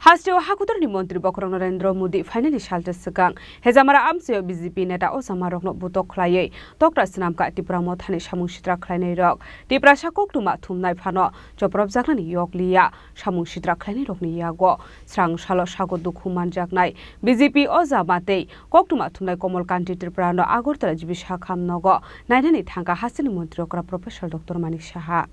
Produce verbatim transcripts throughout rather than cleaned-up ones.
Hasteo hakutorni montri bokhorok Narendra Modi phainani salsa swkang Hejamara amchaio B J P neta ojamarokno butok khlaiwi tokra swnamkha Tipra Mothani samung sitra khlainairok. Tiprasa koktwma thumnai phano chopropjaknani yokliya samung sitra khlainairokni yago. Srang salo sago dukhu manjaknai B J P ojama tei koktwma thumnai Komol Kanti Tripurano Agartala G B Sakham nogo nainani thangkha hasteni montri okra Professor Doctor Manik Saha.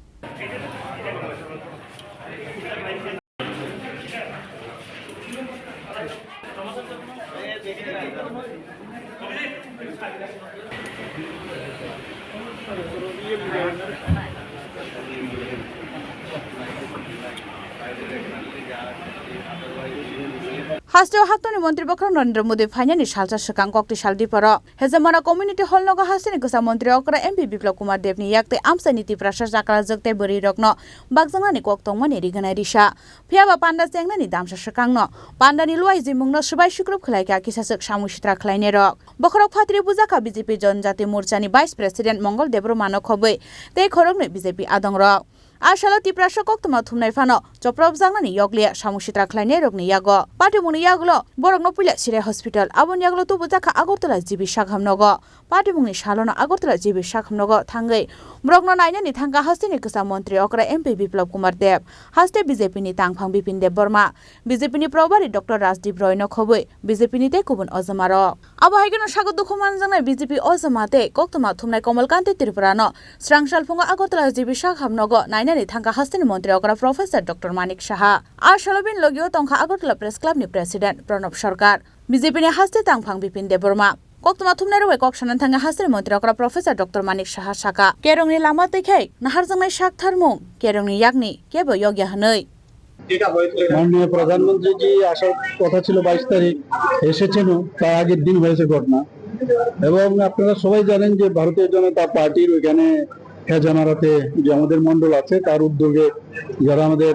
Hasteo haktoni montri bokhorok Narendra Modi phainani salsa swkang kokti sal diporo Hejamara Community Hall nogo hasteni kwcham montri okra M P Biplab Kumar Debni yak tei amchaini Tiprasa chakrajwk tei bwrwirokno bakjaknani kok tongmani riganai risa. Phiya ba panda chengnani damsa swkangno pandani luai jimungno swbai sukrup khlaikha kisaswk samung sitra khlainairok. Bokhorok phatri bujakha B J P Jonjati Morchani Vice President Mongol Debbarmano khobwi tei khoroknwi B J P adongrok. A salo Tiprasa koktwma thumnai phano chopropjaknani yokliya samung sitra khlainairokni yago. Patimungni yagulo borokno puila Sirai Hospital, aboni yagulo tubujakha Agartala G B Sakham nogo. Patimungni salono Agartala G B Sakham nogo thangwi borokno nainani thangkha hasteni kwcham montri okra M P Biplab Kumar Deb, haste B J P ni tangphang Bipin Debbarma, B J P ni Probari Doctor Rajdeep Roy no khobwi B J P ni tei kubun ojamarok. Abo hai kheno sago dukhu manjaknai B J P ojama tei koktwma thumnai Komol Kanti Tripurano srang salphungo Agartala G B Sakham nogo nainani thangkha hasteni montri okra Professor Doctor Manik Saha. A salo bini logio tongkha Agartala Press Club ni President Pranab Sarkar, B J P ni haste tangphang Bipin Debbarma. Koktwma thumnairok bai kok sanani thangwi hasteni montri okra Professor Doctor Manik Saha sakha, kerongni lama twikhai naharjaknai sak tharmung, kerongni yakni kebo yokya hwnwi. মাননীয় প্রধানমন্ত্রী জি আসার কথা ছিল বাইশ তারিখ, এসেছেনও, তার আগের দিন হয়েছে ঘটনা। এবং আপনারা সবাই জানেন যে ভারতীয় জনতা পার্টির ওইখানে হেজামারাতে যে আমাদের মণ্ডল আছে, তার উদ্যোগে যারা আমাদের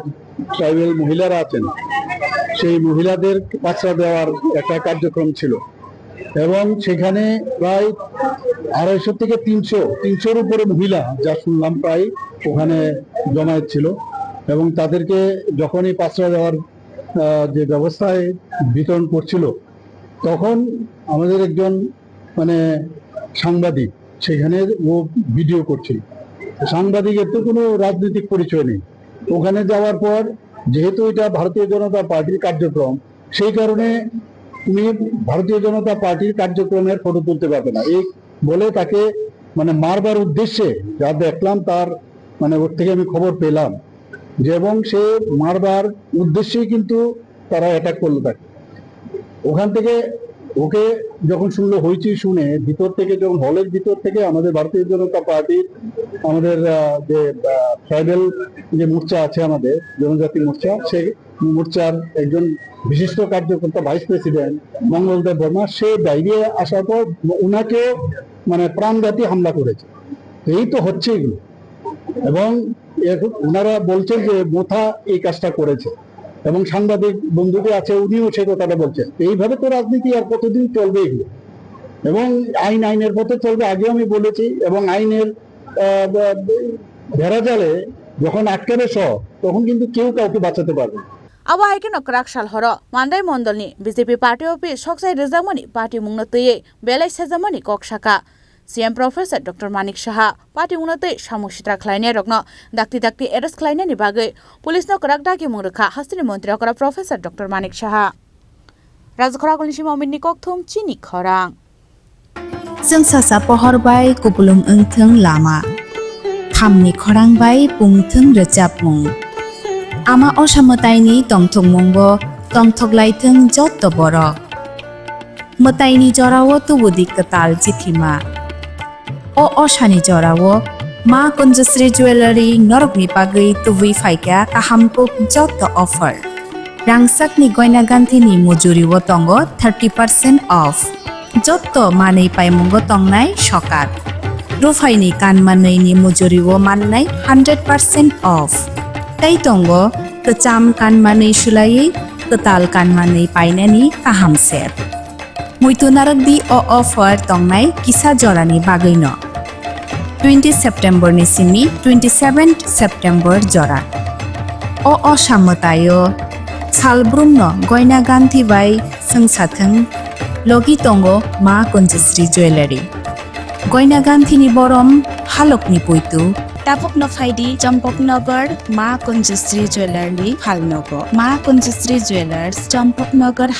ট্রাইবাল মহিলারা আছেন, সেই মহিলাদের পাত্রা দেওয়ার একটা কার্যক্রম ছিল। এবং সেখানে প্রায় আড়াইশো থেকে তিনশো, তিনশোর উপরে মহিলা, যা শুনলাম, প্রায় ওখানে জমায়েত ছিল। এবং তাদেরকে যখনই পাত্রা দেওয়ার, আহ, যে ব্যবস্থায় বিতরণ করছিল, তখন আমাদের একজন, মানে, সাংবাদিক সেখানে ও ভিডিও করছিল। সাংবাদিকের তো কোনো রাজনৈতিক পরিচয় নেই। ওখানে যাওয়ার পর, যেহেতু এটা ভারতীয় জনতা পার্টির কার্যক্রম, সেই কারণে তুমি ভারতীয় জনতা পার্টির কার্যক্রমের ফটো তুলতে পারবে না, এই বলে তাকে, মানে, মারবার উদ্দেশ্যে, যা দেখলাম তার, মানে, ওর থেকে আমি খবর পেলাম যে, এবং সে মারবার উদ্দেশ্যেই কিন্তু তারা অ্যাটাক করলো তাকে। ওখান থেকে ওকে যখন শুনলো, হইচই শুনে ভিতর থেকে, যখন হলের ভিতর থেকে আমাদের ভারতীয় জনতা পার্টির, আমাদের, আহ, যে, আহ, ট্রাইবাল যে মোর্চা আছে আমাদের, জনজাতি মোর্চা, সেই মোর্চার একজন বিশিষ্ট কার্যকর্তা, ভাইস প্রেসিডেন্ট মঙ্গল দেব বর্মা, সে বাইরে আসার পর ওনাকে, মানে, প্রাণঘাতী হামলা করেছে। এই তো হচ্ছে এগুলো। এবং এখন ওনারা বলছেন যে মোথা এই কাজটা করেছে, এবং সাংবাদিক বন্ধু যে আছে, উনিও সে কথাটা বলছেন। এইভাবে তো রাজনীতি আর কতদিন চলবে এগুলো? এবং আইন আইনের পথে চলবে, আগেও আমি বলেছি। এবং আইনের, আহ, ব-, বেড়াজালে যখন আটকাবে সব, তখন কিন্তু কেউ কাউকে বাঁচাতে পারবে না। Abo hai kheno kwrak sal horo Mandai mondolni B J P party office soksai rwjakmani patimungno twiwi belai sejakmani kok sakha. C M Professor Doctor Manik Saha patimungno tei samung sitra khlainairokno dakti dakti arrest khlainani bagwi police no kwrak dagimung rwkha hasteni montri okra Professor Doctor Manik Saha. Rajkhora Akulni Sima Omitni Kokthum chini khorang. Chwng sasa pohor bai kupulung wngthwng lama, thamni khorang bai pungthwng rwchapmung. Ama osa mwtaini tongthokmungo tongthok laithwng jotto borok. Mwtaini jorao tubudi kwtal chithima. O osani jorao Ma Kunjasri Jewellery norokni bagwi tubui phaikha kaham kuk jotto offer. Rangchakni goina ganthini mujurio tongo thirty percent off. Jotto manwi paimungo tongnai sokat. Ruphaini kanmanwini mujurio mannai hundred percent off. Tei tongo kwcham kanmanwi swlaiwi kwtal kanmanwi painani kaham set. Muitu narwkdi o offer tongnai kisa jorani bagwino. Twenty September ni simi twenty seven September jora. O osa mwtaio Salbrumno goina ganthi bai swngsathwng, logi tongo Ma Kunjasri Jewellery. Goina ganthini borom halokni puitu. Tabukno phaidi Champaknagar Ma Kunjasri Jewellery phalnogo. Ma Kunjasri Jewellers, Champaknagar